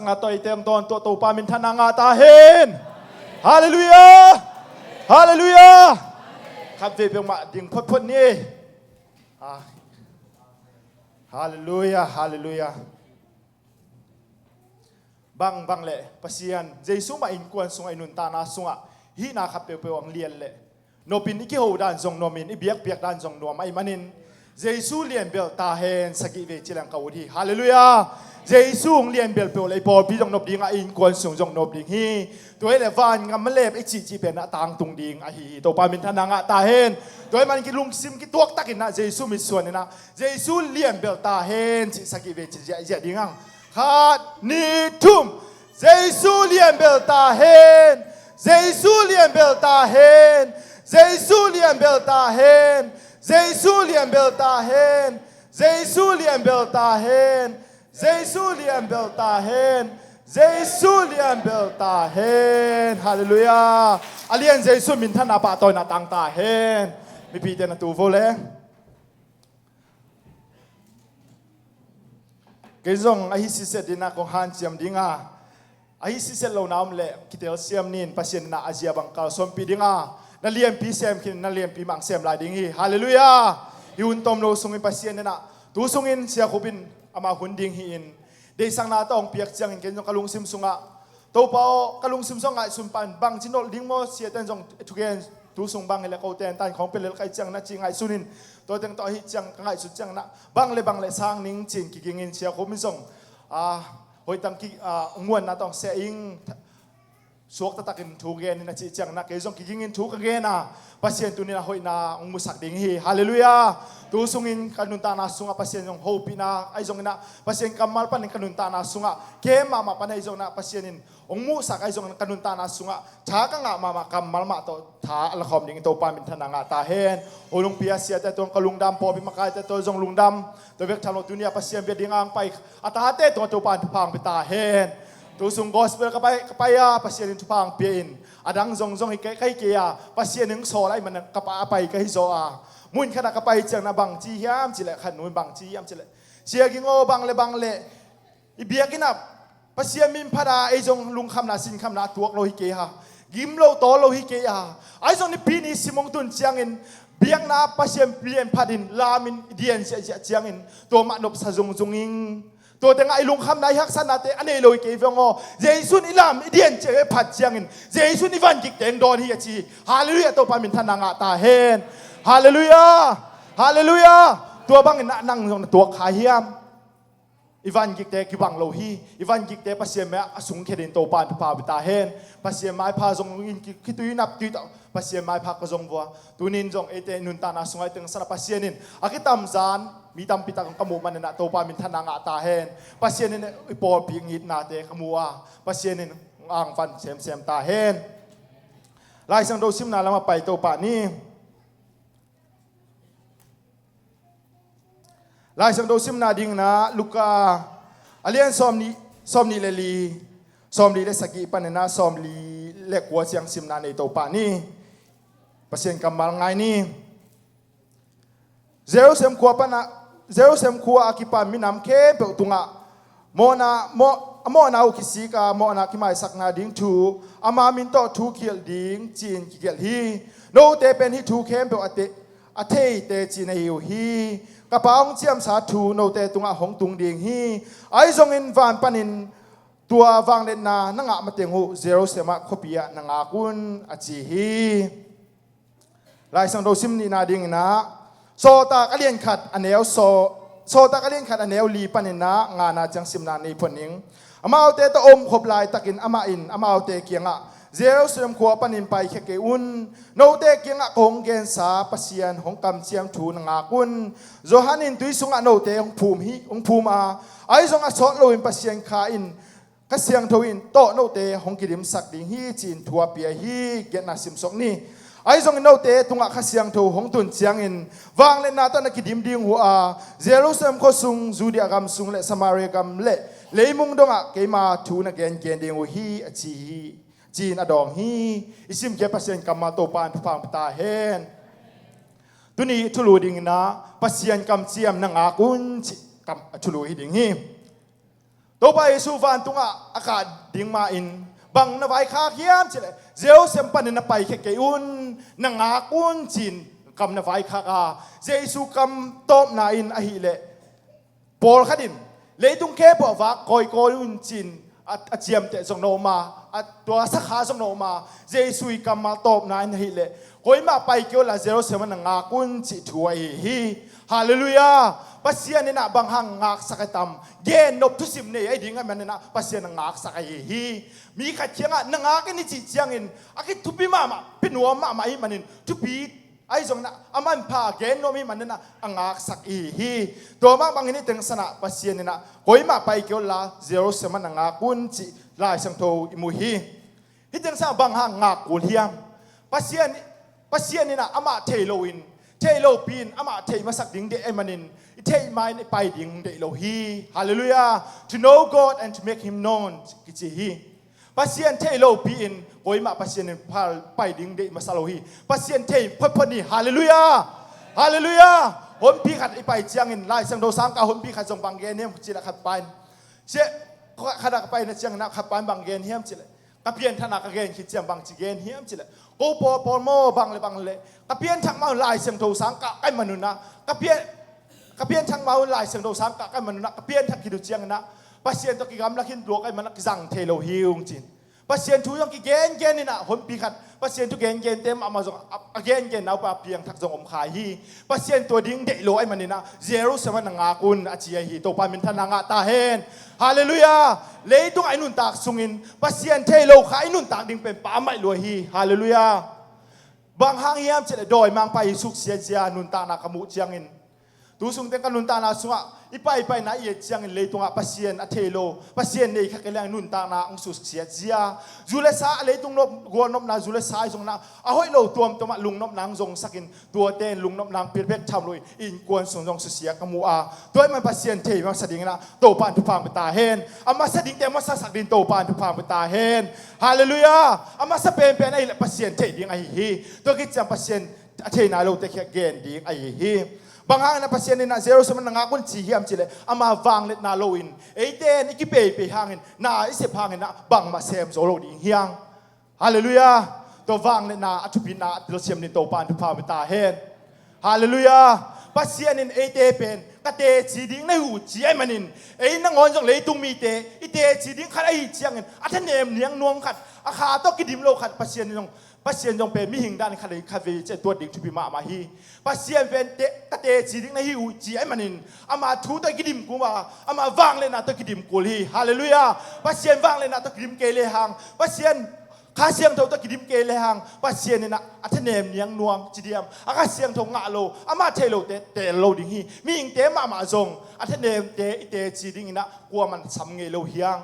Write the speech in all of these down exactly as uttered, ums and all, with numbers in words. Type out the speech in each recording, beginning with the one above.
Nga toi teng dawn tuah Topa minthanna ngah ta hen. Halleluiah. Halleluiah. Khat vei peuhmah ding photphot ni. Ah. Halleluiah. Halleluiah. Bang bang le Pasian Jesu mah innkuan sungah i nuntakna sungah hihna khat peuhpeuh ang lian le nopin i kiho dan zong nuamin i biakpiak dan zong nuam ahih manin Jesu lianbel ta hen sagih vei ci leng ka ut hi. Halleluiah. Jesu hong lianbel peuh le i pawlpi zong nop dingah i innkuan sung zong nop ding hi. Tua hi le van ngam a lep i cihcih pen a tangtung ding ahi hi. Topa minthanna ngah ta hen. Tua hi man kilungsim kituak takin ah Jesu mitsuan in ah Jesu lianbel ta hen cih sagih vei ci ziahziah ding ang. Khat, nih, thum. Jesu lianbel ta hen. Jesu lianbel ta hen. Jesu lianbel ta hen. Jesu lianbel ta hen. Jesu lianbel ta hen. Jesu lianbel ta hen. Jesu lianbel ta hen. Halleluiah. A lian Jesu minthanna pahtawina tang ta hen. Mipite na tu vo le. Kei zong ahi siset dingin ah kong hanciam ding a, ahi siset lo na om leh kitel siam nin Pasian in ah a zia bang kalsuanpih ding a, na lianpi sem khin na lianpi mah sem lai ding hi. Halleluiah. Hih hun tom lo sungin Pasian in ah tu sungin Sia Khup in amah hun ding hi-in deihsakna tawh hong piak ciangin kei zong ka lungsim sungah Topa aw, ka lungsim zong ngaihsun pan bangci nolh ding maw, siaten zong thugen tu sung bang hileh kote an tan khawng pia lel ka hih ciang na ci ngaihsun in, tua teng tawh ahi ciang ka ngaihsut ciang na bang le bang le sang ning ci-in kigingin Sia Khup in zong a hoihtang ki a nguanna tawh seh ing suak taktakin thugen in a cih ciang na kei zong kigingin thu ka gen a, Pasian tuni-in a hoihna hong musak ding hi. Halleluiah. Tu sungin ka nuntakna sungah Pasian zong hopihna ahi zongin ah Pasian kammal panin ka nuntakna sungah kem mahmah pan ahi zongin ah Pasian in hong muhsak ahi zongin ka nuntakna sungah tha ka ngah mahmah kammal mah tawh tha a lakhawm dingin Topa minthanna ngah ta hen. Hunung pia siate tawh ka lungdam, pawlpi makaite tawh zong lungdam. Tua bek tham lo tuni-ah Pasian bia dingin hong pai a tate tungah Topa in thupha hong pia ta hen. Tu sung gospel ka pai, ka pai a Pasian in thupha hong pia in a dang zongzong hi kei, ka hi kei a Pasian in hong sawl ahih manin ka pa a pai ka hi zaw a. Mun khatah ka pai ciang na bangci hiam cileh khat nu in bangci hiam cileh Sia Ging aw, bang le bang le i biakinn ah Pasian min phat a ei zong lungkhamna sinkhamna a tuak lo hi kei a, gim lo tawl lo hi kei a, ahi zong nipi ni sim hong tun ciangin biakna Pasian min phatin lamin i dian ziahziah ciangin tua mah nopsa zungzung ing. Tua tengah i lungkhamna i haksatnate a nei lo hi kei veng aw. Jesu in i lam i dian ciah i phat ciangin Jesu in i van gikte hong dawn hi a ci hi. Halleluiah. Topa minthanna ngah ta hen. Halleluiah. Halleluiah. Tua bangin ah nang zong na tuak kha hiam? I van gikte kibang lo hi. I van gikte Pasian mai-ah a sungkhia dingin Topa in thupha pia ta hen. Pasian maipha zong in ki, khitui naptui tawh Pasian maipha ka zong vua. Tunin zong eite nuntakna sungah i tengsan a Pasian in a kitamzan mi tampi tak ka muh manin ah Topa minthanna ngah ta hen. Pasian in i pawlpi ngitnate ka mu a Pasian in angvan semsem ta hen. Lai Siangtho simna lamah pai to pah ni. Lai Siangtho simna dingin ah Luka a lian sawmnih, sawmnih le li, sawmli le sagih panin ah sawmli le kua ciang simna nei to pah ni. Pasian kammal ngai ni. Jerusalem khua panah, Jerusalem khua a kipan minam khempeuh tungah mawhna, mawh, a mawhna uh kisik a, mawhna kimaisakna ding thu, ama min tawh thu kihilh ding ci-in kigelh hi. Note pen hih thu khempeuh a te, a thei teci na hi uh hi. Ka Pa hong ciamsa thu note tungah hong tung ding hi. Ahi zongin van panin tua vangliatna na ngah mateng uh Jerusalem ah khuapi ah na ngak un, a ci hi. Lai Siangtho sim nihna dingin ah Sawltak a lian khat a neu saw, Sawltak a lian khat a neu li panin ah ngana ciang simna nei phot ning. Amaute tawh omkhop laitakin amah in amaute kiangah Jerusalem khua panin paikhia kei un. Note kiangah kong gensa Pasian hong kamciam thu na ngak un. Johan in tui sungah note hong phum hi, hong phum a, ahi zong a sawt loin Pasian kha in Kha Siangtho in tawh note hong kidimsak ding hi ci-in thu a pia hi. Giatna simsok ni. Ahi zongin note tungah Kha Siangtho hong tun ciangin vangliatna tawh na kidim ding uh a, Jerusalem khuasung, Judea gam sung le Samaria gam le leimung dongah keima thu na gengen ding uh hi, a ci hi, ci-in a dawng hi. I simkhia Pasian kammal Topa in thupha hong pia ta hen. Tuni thulu dingin ah Pasian kamciam na ngak un cih kam, a thulu hi ding hi. Topa Jesu vantungah a kah ding ma-in bang na vaikhak hiam cihleh, Jerusalem panin na paikhia kei un, na ngak un ci-in kam na vaikhak a, Jesu kam tawpna in ahileh pawlkhat in leitung khempeuh ah vak kawikawi un ci-in a, a ciamteh zong na om a, a tua sakha zong na om a, Jesu i kammal tawpna in ahileh koimah pai kei unla Jerusalem ah na ngak un cih thu ahi hi. Halleluiah. Pasian in ah bang hang ngaksak a tam, gennop thusim nei ahi ding ahih manin ah Pasian a ngaksak ahi hi. Mi khat kiangah na ngak in i cih ciangin a kithupi mahmah, pia nuam mahmah ahih manin thupi ahi zongin ah a manpha gen nuam ahih manin ah a ngaksak i hi hi. Tua mah bangin hih teng san ah Pasian in ah koimah pai kei unla Jerusalem ah na ngak un cih Lai Siangtho i mu hi. Hih teng san ah bang hang ngak kul hiam? Pasian, Pasian in ah amah thei loin, thei lopi in amah thei masak ding deih ahih manin i theih ma-in i pai ding deih lo hi. Halleluiah. To know God and to make him known kici hi. Pasian thei lopi in koimah Pasian in phal pai ding deih masa lo hi. Pasian thei photphot ni. Halleluiah. Halleluiah. Honpi khat i pai ciangin Lai Siangtho sangkah honpi khat zong bang gen hiam cihleh khat pa in, sia, khat a ka paina ciangin ah khat pa in bang gen hiam cihleh, ka pianthakna ka gen khit ciang bang ci gen hiam cihleh, ko pawl pawl maw bang le bang le ka pianthak ma un Lai Siangtho sangkah ka man un ah, ka pian, ka pianthak ma un Lai Siangtho sangkah ka man un ah, ka pianthak khit uh ciangin ah Pasian tawh kigamla khin tua ka man ah kizang thei lo hi ung ci-in. Pasian thu zong kigengen in ah honpi khat Pasian thu gengente mahmah zong a, a gengenna uh pa piangthak zong om kha hi. Pasian tua ding deih lo ahih manin ah Jerusalem ah na ngak un a ci ahi hi. Topa minthanna ngah ta hen. Halleluiah. Leitung ah i nuntak sungin Pasian thei lo kha i nuntak ding pen pa maih lua hi. Halleluiah. Bang hang hiam cihleh dawimangpa i suksiat zia nuntakna ka muh ciangin, tu sungteng ka nuntakna sungah i paipaina i et ciangin leitungah Pasian a thei lo, Pasian nei kha kei leng nuntakna hong suksiat zia. Zu le sa a leitung nop, gualnopna zu le sa i zongna a hoih lo tuamtuamah lungnopna hong zongsakin tuate in lungnopna hong pia bek tham lo in innkuan sung zong susia ka mu a, tua ahih man Pasian thei masa dingin ah Topa in thupha hong pia ta hen. A masa dingte masasak dingin Topa in thupha hong pia ta hen. Halleluiah. A masa penpen ahileh Pasian thei ding ahi hi. Tua khit ciang Pasian a thei nai lote khiah gen ding ahi hi. Bang hangin ah Pasian in ah Jerusalem ah na ngak un ci hiam cihleh ama vangliatna loin eite in i kipeipei hangin, na i sep hangin ah bangmah sem zo lo ding hiang. Halleluiah. Tua vangliatna a thupina a telsiam dingin Topa in thupha hong pia ta hen. Halleluiah. Pasian in eite pen ka teci ding na hi uh ci ahih manin, ei nangawn zong leitung mite i teci ding khat ahih ciangin a thanem niang nuam khat, a kha tawh kidim lo khat Pasian in zong, Pasian zong pen mihing dan khat le khat vei ciah tuat ding thupi mahmah hi. Pasian pen te, ka teci ding na hi uh ci ahih manin ama thu tawh i kidim kul a, ama vangliatna tawh i kidim kul hi. Halleluiah. Pasian vangliatna tawh kidim kei lehang, Pasian Kha Siangtho tawh kidim kei lehang Pasian in ah a thanem niang nuam ci diam, a Kha Siangtho ngah lo, amah thei lote teel lo ding hi. Mihingte mahmah zong a thanemte i teci dingin ah kuaman sam ngei lo hiang.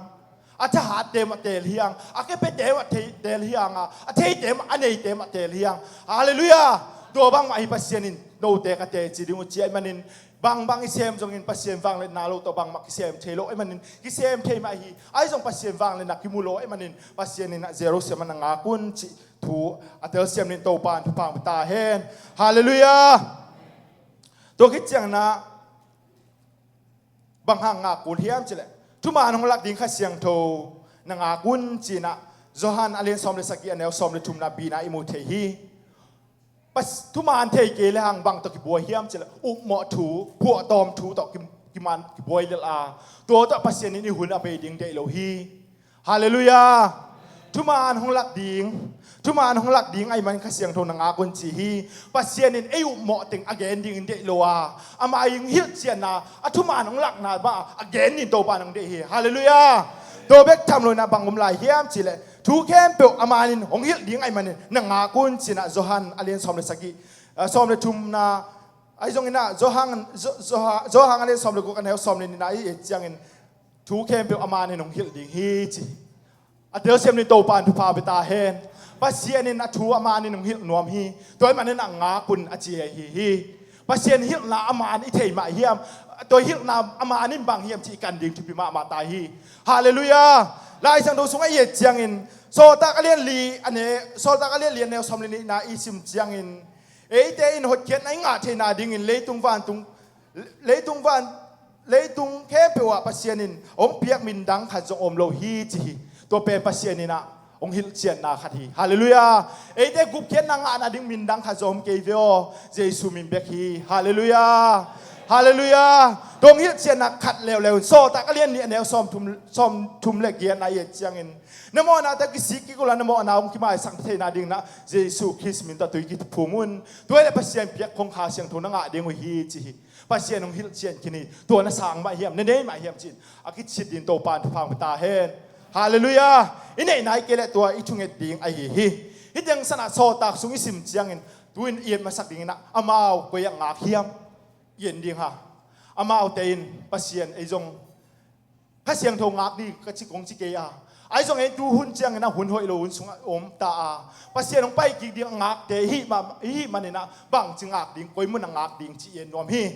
A thahatte mah teel hiang, a kepete mah thei, teel hiang a, a theite mah, a neite mah teel hiang. Halleluiah. Tua bangmah hi Pasian in note ka teci ding uh ci ahih manin, bangbang i sem zongin Pasian vangliatna lo tawh bangmah kisem thei lo ahih manin, kisem thei mah hi. Ahi zong Pasian vangliatna kimu lo ahih manin Pasian in ah Jerusalem ah na ngak un cih thu a telsiam dingin Topa in thupha hong pia ta hen. Halleluiah. Tua khit ciangin ah bang hang ngak kul hiam cihleh, thuman hong lak ding Kha Siangtho na ngak un ci-in ah Johan a lian sawm le sagih a neu sawm le thumna bina i mu thei hi. Pas-, thuman thei kei lehang bang tawh kibuai hiam cihleh, upmawh thu, phuahtawm thu tawh ki, kiman, kibuai lel a, tua tawh Pasian in i hun a bei ding deih lo hi. Halleluiah. Thuman hong lak ding, thuman hong lak ding ahih man Kha Siangtho na ngak un ci hi. Pasian in ei upmawh teng a gen dingin deih lo a, ama i hong hilh ciatna, a thuman hong lakna bang a gen dingin Topa in hong deih hi. Halleluiah. Tua bek tham loin ah bang om lai hiam cihleh, thu khempeuh a man in hong hilh ding ahih manin na ngak un ci-in ah Johan a lian sawm le sagih, ah, sawm le thumna, ahi zongin ah Johan, Jo-, Johan, Johan a lian sawm le guk a neu sawm le nihna i et ciangin thu khempeuh a man in hong hilh ding hi ci. A telsiam dingin Topa in thupha pia ta hen. Pasian in a thu a man in hong hilh nuam hi. Tua ahih manin ah ngak un a ci ahi hi. Pasian hilhna a man i thei mah hiam? Tua hilhna a man in bang hiam cih i kan ding thupi mahmah ta hi. Halleluiah. Lai Siangtho sungah i et ciangin Sawltak a lian li a ne, Sawltak a lian li a neu sawm le nihna i sim ciangin, eite in hotkhiatna i ngah theihna dingin leitung vantung, leitung van, leitung khempeuh ah Pasian in hong piak min dang khat zong om lo hi ci hi. Tua pen Pasian in ah hong hilhcianna khat hi. Halleluiah. Eite gupkhiatna ngahna ding min dang khat zong om kei ve aw. Jesu min bek hi. Halleluiah. Halleluiah. Tua hong hilhcianna khat leuleu in Sawltak a lian nih a neu sawm thum, sawm thum le giatna i et ciangin, na mawhnate kisik kik uh la, na mawhna hong kimaisak theihna dingin ah Jesu Khrist min tawh tui kiphum un. Tua hi leh Pasian piak khong Kha Siangtho na ngah ding uh hi ci hi. Pasian hong hilhcian khin hi. Tua na sang mah hiam, na nei mah hiam ci-in a kicit ding Topa in thupha hong pia ta hen. Halleluiah. I neihna hi kei leh tua i thunget ding ahi hi. Hih teng san ah Sawltak sung i sim ciangin, tu-in i et masak dingin ah amau koi ah ngak hiam i en ding ha. Amaute in Pasian ei zong Kha Siangtho ngak ding ka ci kong ci kei a, ahi zongin tu hun ciangin ah hun hoih lo hun sungah om ta a, Pasian hong pai kik ding a ngakte i hih ma-, i hih manin ah bangci ngak ding, koi mun ah ngak ding ci i en nuam hi.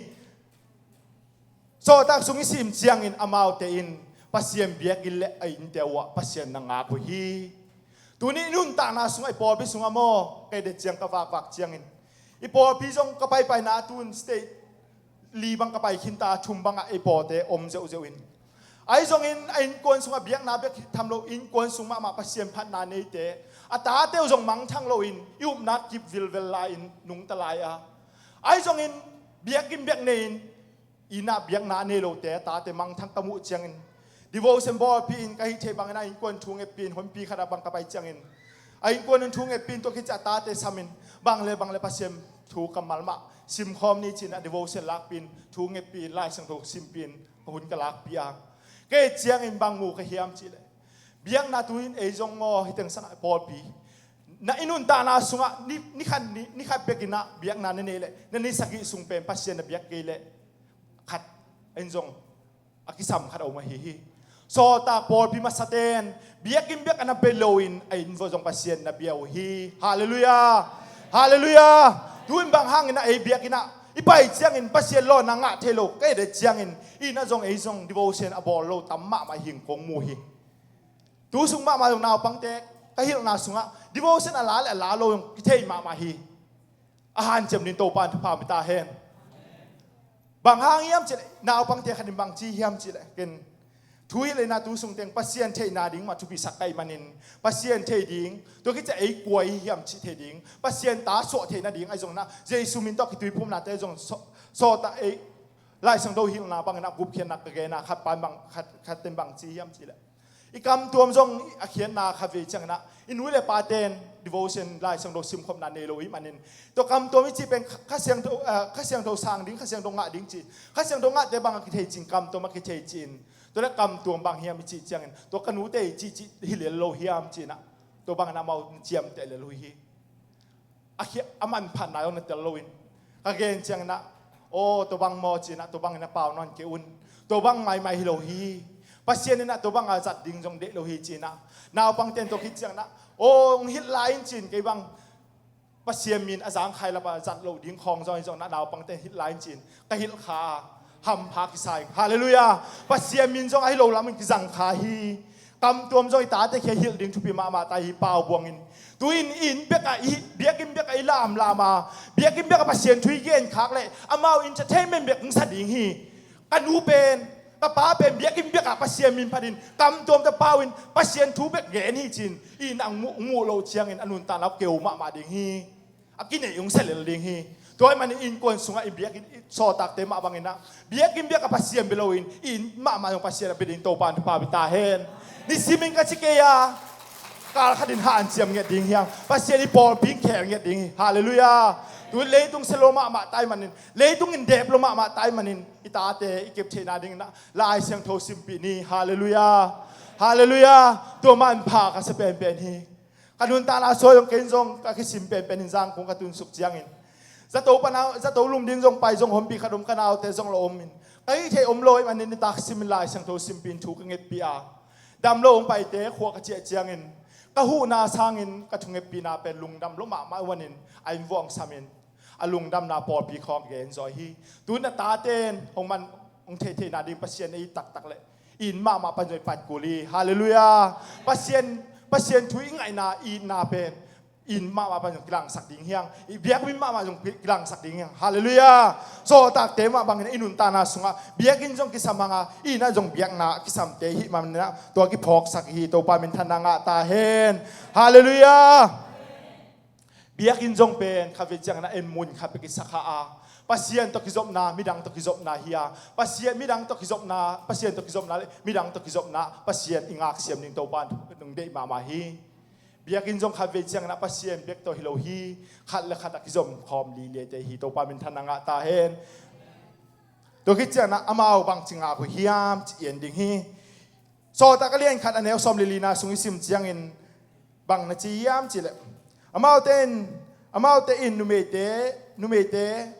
Sawltak sung i sim ciangin amaute in Pasian biakinn le a innte uh ah Pasian na ngak uh hi. Tuni i nuntakna sungah, i pawlpi sungah maw, kei det ciang ka vakvak ciangin, i pawlpi zong ka paipaina, tu-in state li bang ka pai khin ta, thum bangah ei pawlte om zeuhzeuh in, ahi zongin a innkuan sungah biakna bek tham lo, innkuan sung mahmah Pasian phatna neite, a tate uh zong mangthang loin i upna kip vilvel lai-in nungta lai a, ahi zongin biakinn bek nei-in, inn ah biakna a nei lote a tate mangthang ka muh ciangin, devotion bawlpih in, ka hih theih bangin a innkuan thu ngetpih in, honpi khatah bang ka pai ciangin a innkuan in thu ngetpih in, tua khit ciang a tate samin, bang le bang le Pasian thu kammal mah simkhawm ni ci-in a devotion lakpih in, thu ngetpih in, Lai Siangtho simpih in, ka hun ka lakpih a, kei ciangin bang mu ka hiam cih leh, biakna tu-in ei zong maw, hih teng sangah pawlpi na i nuntakna sungah ni, ni khat, ni, ni khat bekin ah biakna na neih leh, na ni sagih sung pen Pasian na biak kei leh, khat in zong a kisam khat a om ahi hi. Sawltak pawlpi masate'n biakinn bek a na bia loin a inn vua zong Pasian na bia uh hi. Halleluiah. Halleluiah. Tu-in bang hangin ah ei biakinn ah i pai ciangin Pasian lawhna ngah thei lo ka et ciangin, inn ah zong ei zong devotion a bawl lo tam mahmah hi-ing kong mu hi. Tu sung mahmah zong naupangte ka hilhna sungah devotion a la le a la lo zong kithei mahmah hi. A hanciam ding Topa in thupha hong pia ta hen. Bang hang hiam cih leh, naupangte khat in bang ci hiam cih leh, ken thu hilh in ah tu sung teng Pasian theihna ding mah thupisak ka hih manin, Pasian thei ding, tua khit ciang ei kua i hi hiam cih thei ding, Pasian ta suah theihna ding, ahi zongin ah Jesu min tawh kituiphumnate zong sawh, sawh ta ei, Lai Siangtho hilhna bangin ah gupkhiatna ka gen a, khat pa in bang, khat, khat ten bang ci hiam cih leh, i kamtuam zong a khiatna khat vei ciangin ah i nu le pate'n devotion, Lai Siangtho simkhopna nei lo i hih manin, tua kamtuam i cih pen Kha, Kha Siangtho, ah, Kha Siangtho sang ding, Kha Siangtho ngah ding ci, Kha Siangtho ngahte bang a kithei ci-in, kamtuam a kithei ci-in, tua leh kamtuam bang hiam i cih ciangin, tua ka nute i cih, cih hi lel lo hiam ci-in ah, tua bangin ah amau ciamteh lel uh hi. A khia, a manphatna zong na tel loin, ka gen ciangin ah, aw, tua bang maw ci-in ah, tua bangin ah pau nawn kei un. Tua bang maimai hi lo hi. Pasian in ah tua bang a zat ding zong deih lo hi ci-in ah, naupangte'n tua khit ciangin ah, aw, hong hilh lai in ci-in, kei bang Pasian min a zangkhai lap a zat loh ding khawng zong hi zongin ah, naupangte'n hilh lai in ci-in ka hilh kha a, hampha kisa ing. Halleluiah. Pasian min zong ahi lo lamin kizang kha hi. Kamtuam zong i tate kiang hilh ding thupi mahmah ta hi, pau buangin. Tu-in inn bekah i, biakinn bekah i lamlam a, biakinn bekah Pasian thu i gen khak leh amau entertainment bek hong sa ding hi. Ka nu pen, ka pa pen biakinn bekah Pasian min phatin kamtuam tawh pau in Pasian thu bek gen hi ci-in, inn ah hong muh, hong muh loh ciangin a nuntakna uh keu mahmah ding hi. A kineih hong sia lel ding hi. Tua ahih manin innkuan sungah i biakinn, i sawltakte mah bangin ah, biakinn bekah Pasian bia loin, inn mahmah zong Pasian a bia ding Topa in thupha pia ta hen. Nisimin ka ci kei a, kal khatin hanciam ngiat ding hi hang. Pasian i pawlpi in khel ngiat ding hi. Halleluiah. Tu-in leitung sia lo mahmah ta ahih manin, leitung in dep lo mahmah ta ahih manin, i tate i kep theihna dingin ah Lai Siangtho simpih ni. Halleluiah. Halleluiah. Tua mah in pha ka sa penpen hi. Ka nuntakna sung zong, ken zong ka kisim penpen in, Zangkong ka tunsuk ciangin, zato pan a, zato lum ding zong pai zong, honpi khat om, ka naute zong la om in, ka hih theih om lo ahih manin nitak simin Lai Siangtho simpih in thu ka ngetpih a, dam lo hong paite khua ka ciah ciangin, ka huhna sangin ka thungetpihna pen lungdam lo mahmah uh ahih manin a inn vuah hong samin, a lungdamna pawlpi khawng gen zaw hi. Tu-in a tate'n hong man, hong theihtheihna ding Pasian na it taktak leh, inn mahmah pan zong i pat kul hi. Halleluiah. Pasian, Pasian thu i ngaihna, i itna pen inn mahmah pan zong kilangsak ding hi hang. I biakinn mahmah zong ki-, kilangsak ding hi hang. Halleluiah. Sawltakte mah bangin i nuntakna sungah biakinn zong kisam hang a, i inn ah zong biakna kisamte i hih manin ah tua kiphawksak hi. Topa minthanna ngah ta hen. Halleluiah. Biakinn zong pen khatvei ciangin ah en mun khat bek i sa kha a, Pasian tawh kizopna, midang tawh kizopna hi a, Pasian, midang tawh kizopna, Pasian tawh kizopna le midang tawh kizopna, Pasian i ngaksiam ding Topa in nong deih mahmah hi. Biakinn zong khatvei ciangin ah Pasian bek tawh hi lo hi, khat le khat a kizom khawm liliate hi. Topa minthanna ngah ta hen. Tua khit ciangin ah amau bangci ngak uh hiam ci en ding hi. Sawltak a lian khat a neu sawm le lina sung i sim ciangin bang na ci hiam cih leh, amaute in, amaute in numeite, numeite,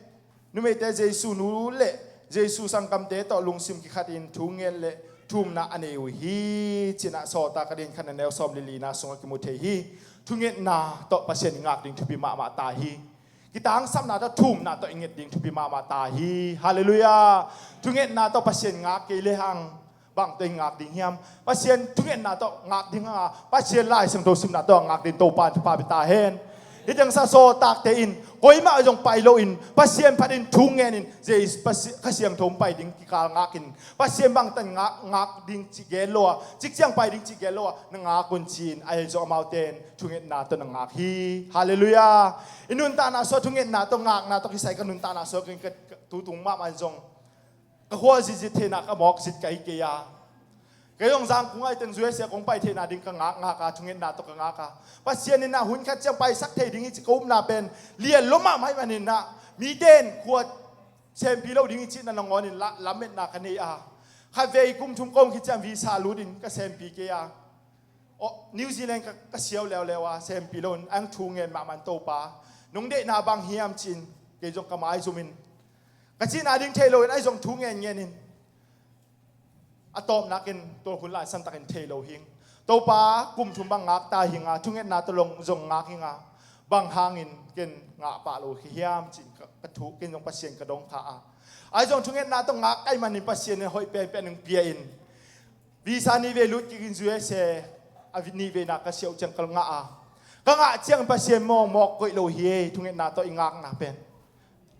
numeite Jesu nu le Jesu sanggamte tawh lungsim kikhatin thu nget le thumna a nei uh hi, ci-in ah Sawltak a lian khat a neu sawm le lina sungah kimu thei hi. Thungetna tawh Pasian i ngak ding thupi mahmah ta hi. Kitangsapna tawh thumna tawh i nget ding thupi mahmah ta hi. Halleluiah. Thungetna tawh Pasian ngak kei le hang bang tawh i ngak ding hiam? Pasian thungetna tawh ngak ding hang a, Pasian Lai Siangtho simna tawh ngak ding Topa in thupha pia ta hen. Hih teng sa sawltakte in koimah zong pai loin Pasian phatin thu ngenin Jesu, Pasi-, Kha Siangtho hong pai ding kikal ngakin Pasian bangtan ngak, ngak ding cih gen lo a, cikciang pai ding cih gen lo a, na ngak un ci-in, ahi zong amaute in thungetna tawh na ngak hi. Halleluiah. I nuntakna sungah thungetna tawh ngakna tawh kisai ka nuntakna sungah ka, ka tutung mahmah in zong ka khualzin zin theihna ka mawk zin ka hi kei a. Kei zong Zangkong ah i teng U S A kong pai theihna ding ka ngak, ngak a, thungetna tawh ka ngak a. Pasian in ah hun khat ciang paisak thei ding hi ci ka upna pen lian lua mahmah ahih manin ah, mite in khua sempi lo ding hi cihna nangawn in la-, lametna ka nei a. Khatvei kum thum ka om khit ciang visa lut in ka sempi kei a. Aw, New Zealand ka, ka siau leuleu a, sempi lo in, a hong thu ngen mahmah in Topa, nong deihna bang hiam ci-in kei zong ka maizum in, ka cihna ding thei lo in, ahi zong thu ngen ngen in, a tawpnakin tua hun lai santakin thei lo hing. Topa, kum thum bang ngak ta hing a, thungetna tawh long zong ngak hing a, bang hangin ken ngah pah lo hi hiam ci-in ka, ka thu, ken zong Pasian ka dong kha a. Ahi zong thungetna tawh ngak ka hih manin Pasian in hoih penpen hong pia in, visa nih vei lut kik in U S A, a vi-, nih veina ka siau ciang ka ngah a. Ka ngah ciang Pasian mawkmawk koih lo hi ei, thungetna tawh i ngakna pen.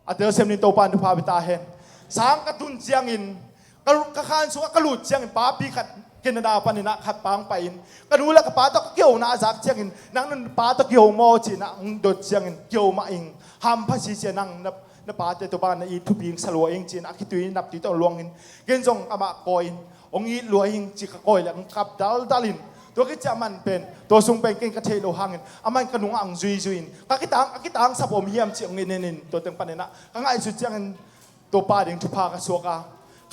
A telsiam ding Topa in thupha pia ta hen. Sang ka tun ciangin, ka, ka khan sungah ka lut ciangin papi khat Canada panin ah khat pa hong pai in, ka nu le ka pa tawh ka kiho na a zak ciangin, nang na pa tawh kiho maw ci-in ah hong dot ciangin kiho mah ing. Hampha si sia, nang na, na pate tawh bang na it thupi ing, sa lua ing ci-in ah khitui naptui tawh luang in, ken zong amah kawi in, hong it lua ing ci ka kawi le hong kap daldal in. Tua khit ciang amah pen, tua sung pen ken ka theih loh hangin amah in ka nungah hong zuizui in, ka kitang, a kitangsap om hiam ci hong en en in, tua teng panin ah ka ngaihsut ciangin Topa ding thupha ka suak a.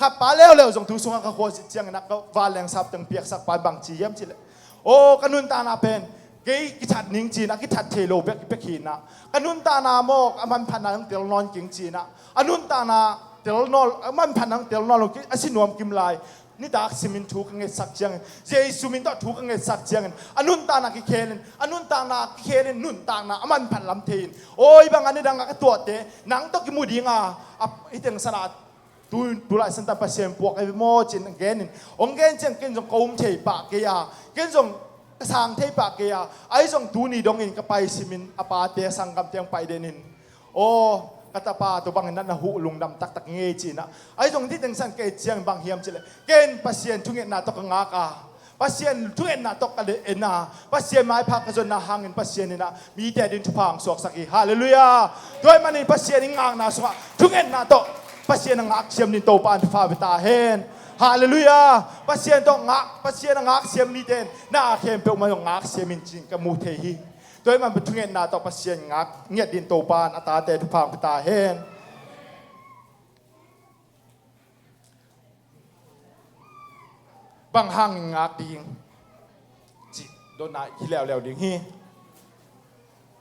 Khat pa leuleu zong tu sungah ka khualzin ciangin ah ka vanleng sap teng piaksak pa in bang ci hiam cih leh, aw, ka nuntakna pen kei kithat ning ci-in ah, kithat thei lo bek, bek hi in ah, ka nuntakna maw, a manphatna hong tel nawn keng ci-in ah, a nuntakna tel nawn, a manphatna hong tel nawn lo, a si nuam kim lai. Nitak simin thu ka ngetsak ciangin, Jesu min tawh thu ka ngetsak ciangin, a nuntakna kikhel in, a nuntakna kikhel in, nuntakna a manphat lam thei in, aw, hih bang a nidang a ka tuahte nang tawh kimu ding a, a, hih teng san a tu, tu lai santan Pasian puak ahi maw ci-in gen in, hong gen ciang ken zong ka um thei pah kei a, ken zong ka sang thei pah kei a, ahi zong tuni dongin ka pai simin a pate, a sanggamte hong pai den in, aw, ka tapa, tua bangin na, na huh lungdam taktak ing ei ci-in ah. Ahi zong hih teng san ka et ciang bang hiam cih leh, ken Pasian thungetna tawh ka ngak a, Pasian thungetna tawh ka en a, Pasian maipha ka zonna hangin Pasian in ah mite ading thupha hong suaksak hi. Halleluiah. Tua ahih manin Pasian i ngakna sungah thungetna tawh Pasian a ngaksiam ding Topa in thupha pia ta hen. Halleluiah. Pasian tawh ngak, Pasian a ngaksiam mite in na khempeuh mah zong ngaksiam in ci-in ka mu thei hi. Tua ahih manin thungetna tawh Pasian ngak, nget ding Topa in a tate thupha hong pia ta hen. Bang hangin ngak ding cih dotna hi leuleu ding hi.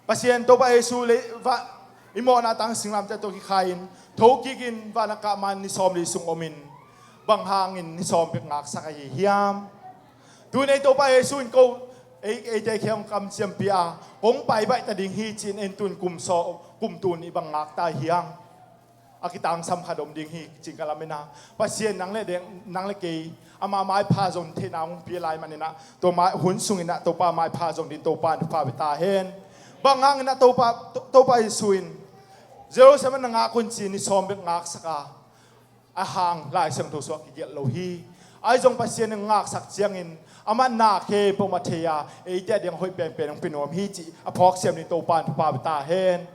Pasian Topa Jesu le va, i mawhna tang singlamteh tawh kikhai in, tho kikin van a kah man ni sawmli sung om in, bang hangin ni sawm bek ngaksak ahi hiam? Tun ei Topa Jesu in ko, ei, eite khempeuh hong kamciampih a, kong pai baih ta ding hi ci-in en tun kum sawm, kum tun i bang ngak ta hiam? A kitangsam khat om ding hi ci-in ka lamen a. Pasian nang le deng, nang le kei, ama maipha zong theihna hong pia lai manin ah, tua mai, hun sungin ah Topa maipha zong ding Topa in thupha pia ta hen. Bang hangin ah Topa, To-, Topa Jesu in Jerusalem na ngak un ci-in ni sawm bek ngaksak a, a hang Lai Siangtho sungah kigelh lo hi. Ahi zong Pasian in ngaksak ciangin amah na khempeuh mah thei a, eite a ding a hoih penpen hong pia nuam hi cih a phawk siam ni Topa in thupha pia ta hen.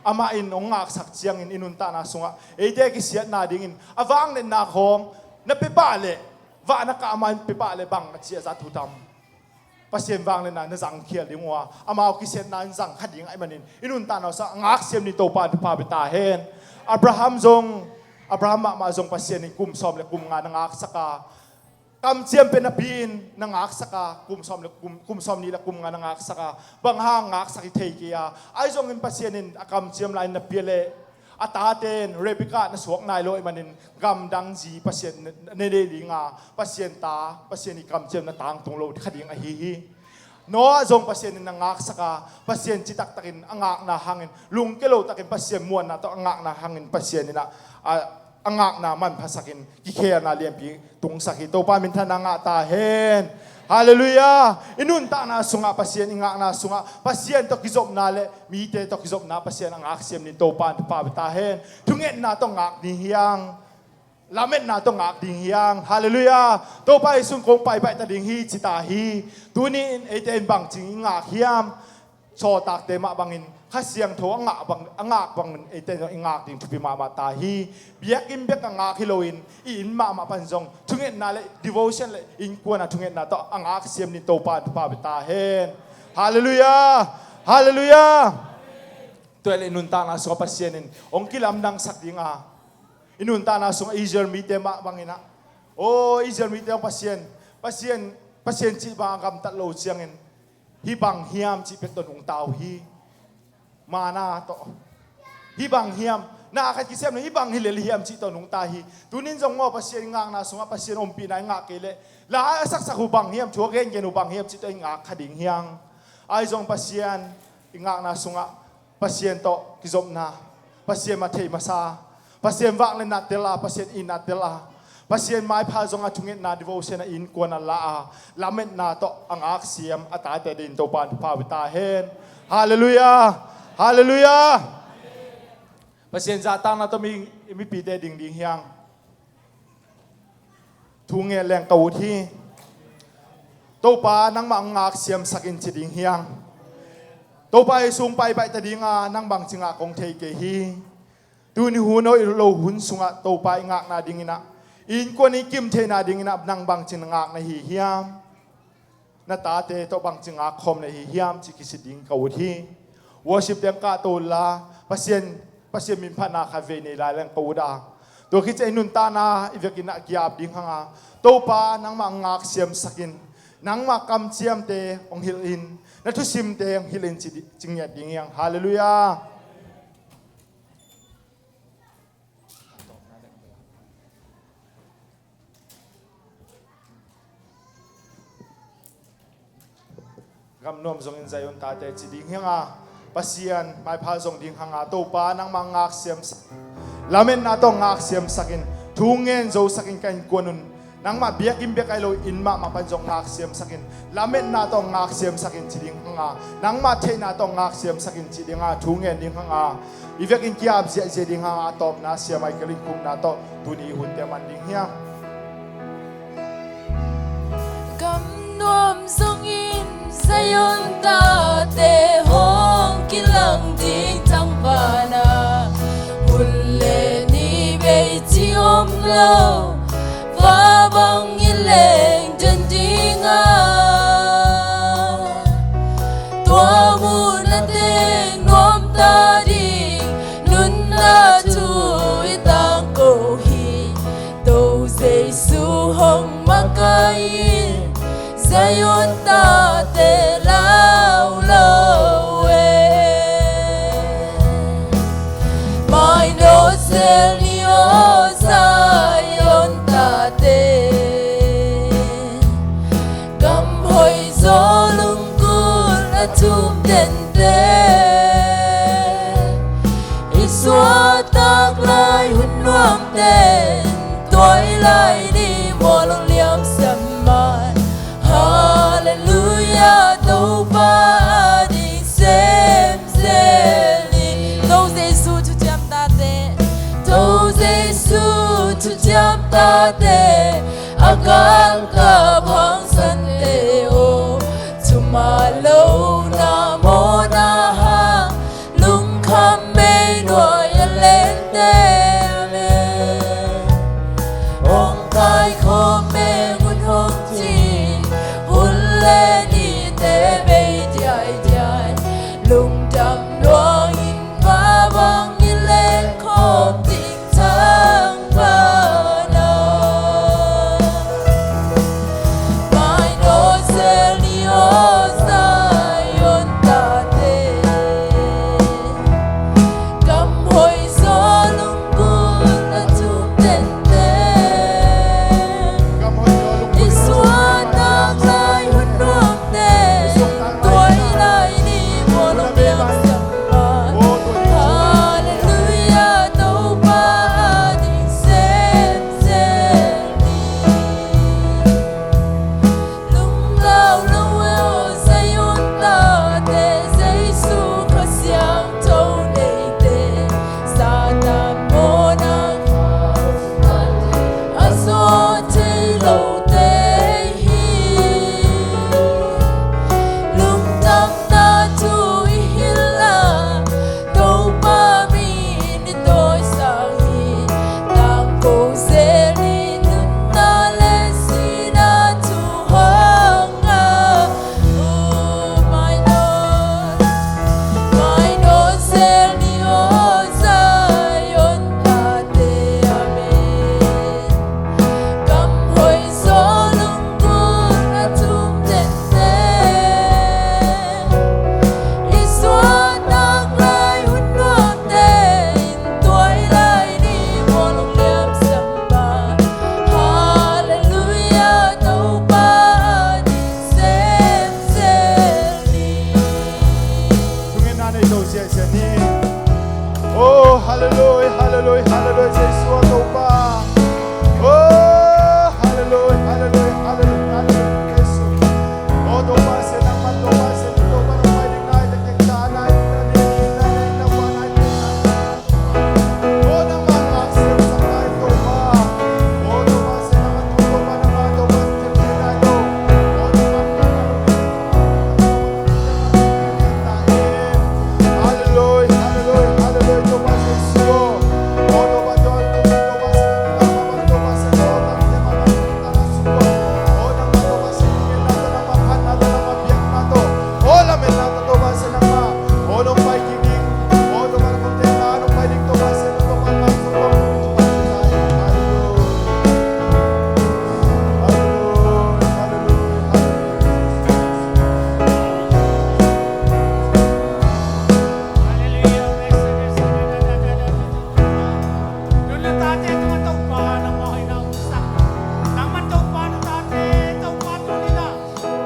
Amah in hong ngaksak ciangin i nuntakna sungah eite kisiatna dingin a vangliatna khawng na pia pah leh, vah na kah amah in pia pah leh bang a ciah zat uh tam? Pasian vangliatna na zangkhial ding uh a, amau kisiatna in zang kha ding ahih manin i nuntakna sungah a ngaksiam ni Topa in thupha pia ta hen. Abraham zong, Abraham mahmah zong Pasian in kum sawm le kum nga na ngaksak a, kamciam pia napi-in na ngaksak a, kum sawm le kum, kum sawm nih le kum nga na ngaksak a, bang hang ngaksak hi thei kei a, ahi zongin Pasian in a kamciam lai-in na pia leh, a tate in Rebekah na suak nai lo ahih manin gamdang zi Pasian na, na nei ding a, Pasian ta, Pasian i kamciam na tangtung lo kha ding ahi hi. Noah zong Pasian in na ngaksak a, Pasian ci taktakin a ngakna hangin, lungkia lo takin Pasian muanna tawh a ngakna hangin Pasian in a, a, a ngakna manphasakin kikhelna lianpi tungsak hi. Topa minthanna ngah ta hen. Halleluiah. I nuntakna sungah Pasian, i ngakna sungah Pasian tawh kizopna le mite tawh kizopna Pasian a ngaksiam ni Topa in thupha pia ta hen. Thungetna tawh ngak ding hi hang. Lametna tawh ngak ding hi hang. Halleluiah. Topa Jesu in kong pai baih ta ding hi ci ta hi. Tuni-in eite in bangci i ngak hiam? Sawltakte mah bangin Kha Siangtho a ngak bang, a ngak bangin eite in zong i ngak ding thupi mahmah ta hi. Biakinn bek a ngak hi loin i inn mahmah pan zong thungetna le devotion le innkuan a thungetna tawh a ngaksiam ni Topa in thupha pia ta hen. Halleluiah. Halleluiah. Tua leh i nuntakna sungah Pasian in hong kilamdangsak ding a, i nuntakna sungah Israel mite mah bangin ah, aw, Israel mite hong Pasian, Pasian, Pasian cih bang a gamtat lo ciangin hih bang hiam cih pek tawh nungta uh hi. Manna tawh, hih bang hiam, na khat kisem lo, hih bang hi lel hiam cih tawh nungta hi. Tunin zong maw, Pasian i ngakna sungah Pasian ompihna i ngak kei leh, la a saksak uh bang hiam, thu a gengen uh bang hiam cih tawh i ngak kha ding hi hang. Ahi zong Pasian i ngakna sungah Pasian tawh kizopna, Pasian mah thei masa, Pasian vangliatna tel a, Pasian itna tel a, Pasian maipha zong a thungetna devotion a innkuan a la a, lametna tawh a ngaksiam a tate dingin Topa in thupha pia ta hen. Halleluiah. Halleluiah. Pasian zahtakna tawh mi, mipite ding ding hi hang. Thu ngen leng ka ut hi. Topa, nangmah hong ngaksiamsak in ci ding hi hang. Topa Jesu hong pai baih ta ding a, nang bangci ngak kong thei kei hi. Tuni hun aw, i lo hun sungah Topa i ngakna dingin ah, i innkuan i kim theihna dingin ah nang bangci ngak na hi hiam? Na tate tawh bangci ngak khawm na hi hiam cih kisit ding ka ut hi. Worship teng kahto unla, Pasian, Pasian minphatna khat vei nei lai leng ka ut a. Tua khit ciang i nuntakna i vekin ah ki-ap ding hang a, Topa, nangmah hong ngaksiamsak in, nangmah kamciamte hong hilh in, na thusimte hong hilh in ci di-, ci ngiat ding hi hang. Halleluiah. Gam nuam zongin Zion tate ci ding hi hang a, Pasian maipha zong ding hang a, Topa, nangmah ngaksiamsak, lametna tawh ngaksiamsak in, thu ngen zosak in ka innkuan un. Nangmah biakinn bek ahi lo, inn mahmah pan zong ngaksiamsak in, lametna tawh ngaksiamsak in ci ding hang a, nangmah theihna tawh ngaksiamsak in ci ding a, thu ngen ding hang a, i vekin ki-ap ziahziah ding hang a, a tawpna Sia Michael in khukna tawh tuni i hunte man ding hi hang. Gam nuam zongin Zion tate hong kilang ding tangvana, hun le ni bei ci om lo, va bang i leng den ding a, tua mun a teng nuam ta ding, nunna thu i tangko hi. To Jesu hong makai in, Zion tate lau lo e. Mai no sel ni aw Zion tate, gam hoih zaw lungkul a thum tente, i suahtak lai hun nuam ten, tuai lai ni mual hong liam siam mai. Halleluiah, Topa a ding sem te, a galkap hangsante aw, thuman lohna mawhna hang lungkham mei nuai a lente. Amen. Hong kaikhawm meng un hong ci, hun le nite bei diaidiai, lungdam luangin va bang i lengkhawm ding thang bana. Mai nawh zel ni aw Zion tate, gam hoih zaw lunggulh a thum tenten. I suahtak lai hun nuamte, tuai lai ni mual hong liam siang. Halleluiah, Topa ading semsem ni. Lunglau lo e aw Zion tate, Jesu Kha Siangtho neite, Satan mawhna a zawh thei lote hi. Lungdamna thu i hilh a, Topa min i tawisang hi. Tangko zel ni, nunna le sihna thu hang a. Oh, mai nawh, mai nawh zel ni aw Zion tate, amen. Gam hoih zaw lunggulh a thum tenten. I suahtak lai hun nuamte in, tuai lai ni mual hong liam siang bang. Halleluiah, Topa ading semsem ni. Thungetna nei to ziahziah ni. Oh, halleluiah, halleluiah, halleluiah, Jesu a Topa. Oh, halleluiah, halleluiah, halleluiah, halleluiah, Jesu. Oh, Topa sia nangman, Topa sia ni, Topa nong pai ding nai, tek tek ta nai, ta ni, ta ni, ta pa nai, ta nai.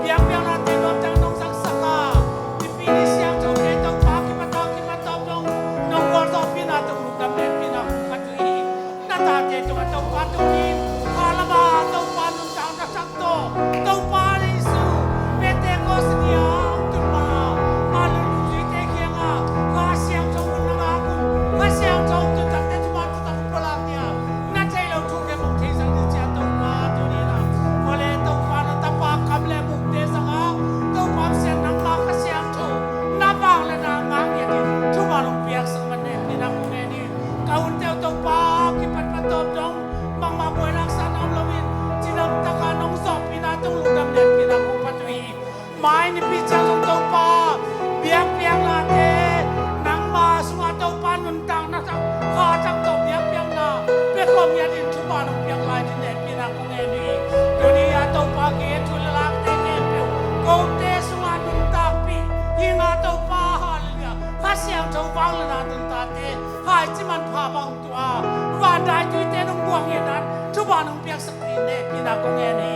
Biakpiakna teng nong zangsak a, i pi ni siangthote Topa kimat tawh kimat tawh nong, nong gualzawhpihna tawh lungdam le hehpihna kong phat uh hi. Na tate tungah Topa tuni in, kha lama Topa nuntakna thak tawh, Topa Jesu, Pentecost ni a hong tun ma a, a lungzuite kiangah Kha Siangtho hun na ngak un, Kha Siangtho hong tun takte thuman thutak hong pulak ni a, na thei lo thu kei mong thei zang ni ci a Topa tuni in a, kua le Topa na tapa kam le mukte zang a, Topa Pasian nangma Kha Siangtho na vang le na ngak ngiat in thuman hong piaksak man ne pi nang kong ngen hi. Ka hunte uh Topa kipatpat tawp dong, bangmah buaina sa na om loin, cidam taka nong zawhpihna tawh lungdam le hehpihna kong phat uh hi. Mai nipi ciang zong Topa, biakpiaknate nangma sungah Topa nuntakna thak, kha thak tawh biakpiakna pia khawm ngiat in thuman hong piak lai ding le hehpihna kong ngen uh hi. Tuni a Topa kiang thu le lakte khempeuh kote sungah nuntakpih hi na Topa, halleluiah. Kha Siangtho vangliatna nuntakte hai ciman pha bang tua, vandaituite nong buang ngiat nan thuman hong piaksak ding le hehpihna kong ngen hi.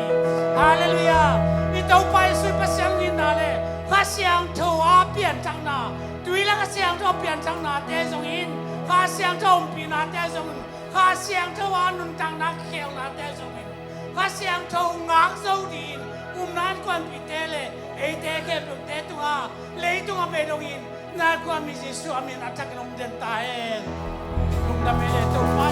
Halleluiah. I Topa Jesuh Pasian nginna le Kha Siangtho a pianthakna, tui le Kha Siangtho a pianthaknate zongin, Kha Siangtho ompihnate zongin, Kha Siangtho a nuntakna kikhelnate zongin, Kha Siangtho ngak zo dingin upna innkuanpihte le eite khempeuhte tungah, leitung a bei dongin na innkuan mi Jesuh a min a thakin hong den ta hen. Lungdam hi le Topa.